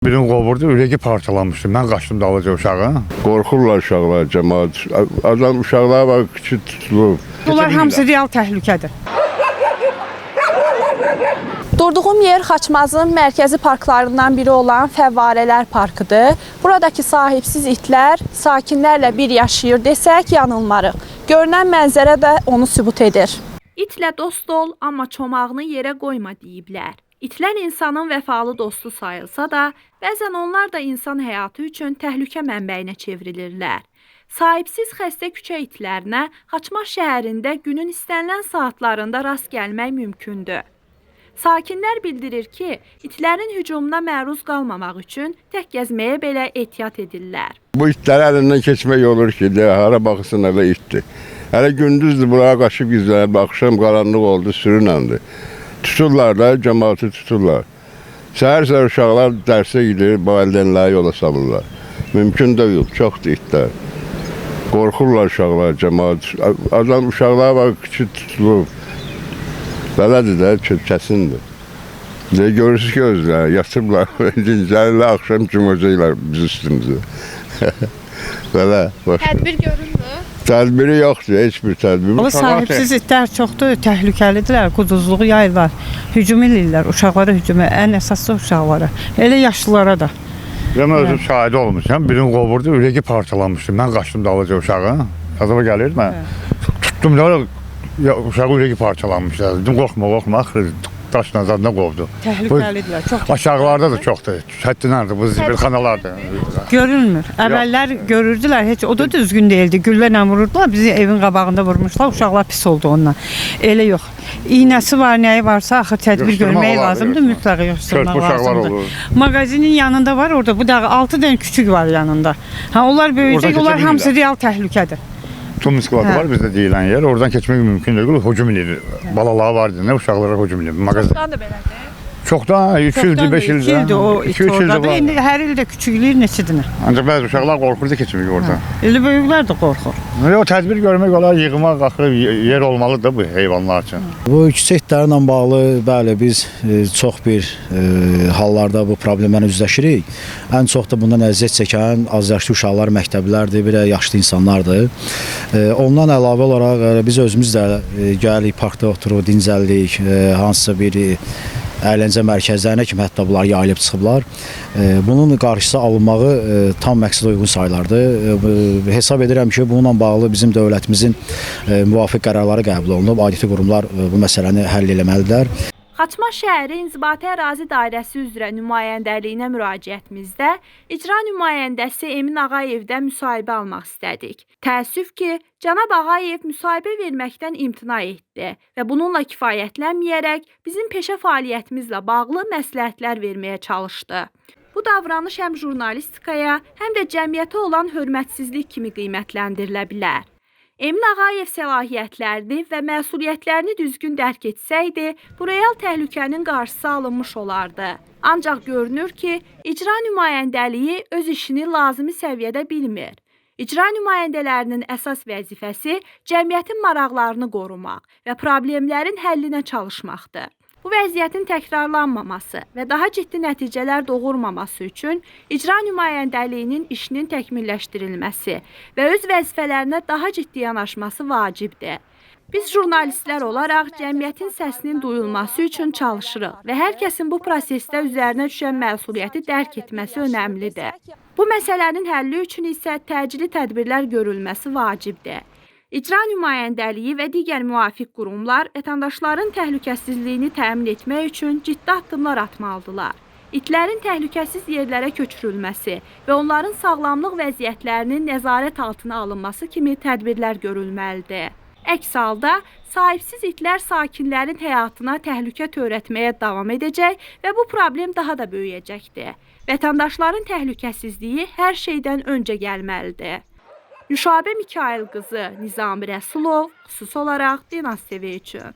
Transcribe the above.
Birini qovurdu, ürəyi parçalanmışdı. Mən qaçdım dalınca uşağın. Qorxurlar uşaqlar, cəmaət. Adam uşaqlara bax küçük tutulub. Bunlar hamısı real təhlükədir. Durduğum yer Xaçmazın mərkəzi parklarından biri olan Fəvvarələr Parkıdır. Buradakı sahibsiz itlər sakinlərlə bir yaşayır desək yanılmarıq. Görünən mənzərə də onu sübut edir. İtlə dost ol, amma çomağını yerə qoyma deyiblər. İtlər insanın vəfalı dostu sayılsa da, bəzən onlar da insan həyatı üçün təhlükə mənbəyinə çevrilirlər. Sahibsiz xəstə küçə itlərinə Xaçmaz şəhərində günün istənilən saatlarında rast gəlmək mümkündür. Sakinlər bildirir ki, itlərin hücumuna məruz qalmamaq üçün tək gəzməyə belə ehtiyat edirlər. Bu itləri əlindən keçmək olur ki, de, hara baxırsan elə itdir. Hələ gündüzdür buraya qaçıb gizlənib, axşam qaranlıq oldu, sürünəndir. Tuturlar da, cəmaatı tuturlar. Səhər-səhər uşaqlar dərsə gedir, valideynləri yola salırlar. Mümkün deyil, çoxdur itlər. Qorxurlar uşaqlar, cəmaat. Adam uşaqlara bax küçük tutulub. Belədir də, kəsindir. De, görürsünüz ki, özləri yatıblar, dincəlirlər, axşam cumacaqlar biz üstümüzə. Belə, başqa. Tədbir görünmür. Tədbiri yoxdur, heç bir tədbiri. Amma sahibsiz itlər çoxdur, təhlükəlidirlər, quduzluğu yayırlar, hücum eləyirlər uşaqlara hücum, ən əsası uşaqlara. Elə yaşlılara da. Mən özüm şahidi olmuşam. Birini qovurdu, ürəyi parçalanmışdı. Mən qaçdım dalınca uşağın. Yadıma gəlir mən. Tutdum da ya, uşağı ürəyi parçalanmışdı. Dedim qorxma, qorxma. Axırı daşla zadına qovdu. Təhlükəlidirlər, çox. Aşağılarda da çoxdur. Həddindən artıq bu zibilxanalardır. Görünmür. Əvvəllər görürdülər, heç o da düzgün deyildi. Güllə ilə vururdular, bizi evin qabağında vurmuşlar, uşaqlar pis oldu ondan. Elə yox. İynəsi var, nəyi varsa axır tədbir Yığışdırmaq görmək olardı, lazımdır, yığışdırmaq. mütləq yığışdırmaq Körpə uşaqlar lazımdır. olur. Mağazinin yanında var orada bu dəqiqə 6 dənə küçük var yanında. Ha onlar böyüyəcək, Oradan onlar keçə hamısı bilmirlər. real təhlükədir. Tum skladı Hə. var bizdə deyilən yer. Oradan keçmək mümkün deyil. Hücum eləyir. Balaları var idi, nə uşaqlara hücum eləyir. Mağazin. Çoxdan da belədir. Çoxdan 3 ildir, 5 2 ildir. ildir o it 2-3 ildir oradadır. var. İndi hər il də küçüklüyür neçə dənə. Ancaq bəzi uşaqlar qorxurdu keçmək orada. Elə böyüklər də qorxur. Yox, tədbir görmək olar, yığmaq axırı yer olmalıdır da bu heyvanlar üçün. Bu küçə itləri ilə bağlı, bəli, biz çox bir hallarda bu problemlə üzləşirik. Ən çox da bundan əziyyət çəkən azyaşlı uşaqlar, məktəblilərdir, bir də yaşlı insanlardır. Ondan əlavə olaraq biz özümüz də gəlirik, parkda oturuq, dincəlirik, hansısa bir əyləncə mərkəzlərinə kimi hətta bunlar yayılıb çıxıblar. Bunun qarşısı alınmağı tam məqsədə uyğun sayılardı. Hesab edirəm ki, bununla bağlı bizim dövlətimizin müvafiq qərarları qəbul olunub, aidiyyəti qurumlar bu məsələni həll eləməlidirlər. Xaçmaz şəhəri İnzibati Ərazi Dairəsi üzrə nümayəndəliyinə müraciətimizdə icra nümayəndəsi Emin Ağayevdən müsahibə almaq istədik. Təəssüf ki, cənab Ağayev müsahibə verməkdən imtina etdi və bununla kifayətlənməyərək bizim peşə fəaliyyətimizlə bağlı məsləhətlər verməyə çalışdı. Bu davranış həm jurnalistikaya, həm də cəmiyyətə olan hörmətsizlik kimi qiymətləndirilə bilər. Emin Ağayev səlahiyyətlərini və məsuliyyətlərini düzgün dərk etsəydi, bu real təhlükənin qarşısı alınmış olardı. Ancaq görünür ki, icra nümayəndəliyi öz işini lazımi səviyyədə bilmir. İcra nümayəndələrinin əsas vəzifəsi cəmiyyətin maraqlarını qorumaq və problemlərin həllinə çalışmaqdır. Bu vəziyyətin təkrarlanmaması və daha ciddi nəticələr doğurmaması üçün icra nümayəndəliyinin işinin təkmilləşdirilməsi və öz vəzifələrinə daha ciddi yanaşması vacibdir. Biz jurnalistlər olaraq cəmiyyətin səsinin duyulması üçün çalışırıq və hər kəsin bu prosesdə üzərinə düşən məsuliyyəti dərk etməsi önəmlidir. Bu məsələnin həlli üçün isə təcili tədbirlər görülməsi vacibdir. İcra nümayəndəliyi və digər müvafiq qurumlar vətəndaşların təhlükəsizliyini təmin etmək üçün ciddi addımlar atmalıdırlar. İtlərin təhlükəsiz yerlərə köçürülməsi və onların sağlamlıq vəziyyətlərinin nəzarət altına alınması kimi tədbirlər görülməlidir. Əks halda sahibsiz itlər sakinlərin həyatına təhlükə törətməyə davam edəcək və bu problem daha da böyüyəcəkdir. Vətəndaşların təhlükəsizliyi hər şeydən öncə gəlməlidir. Nüşabə Mikail qızı, Nizami Rəsulov, xüsusi olaraq Dinaz TV üçün.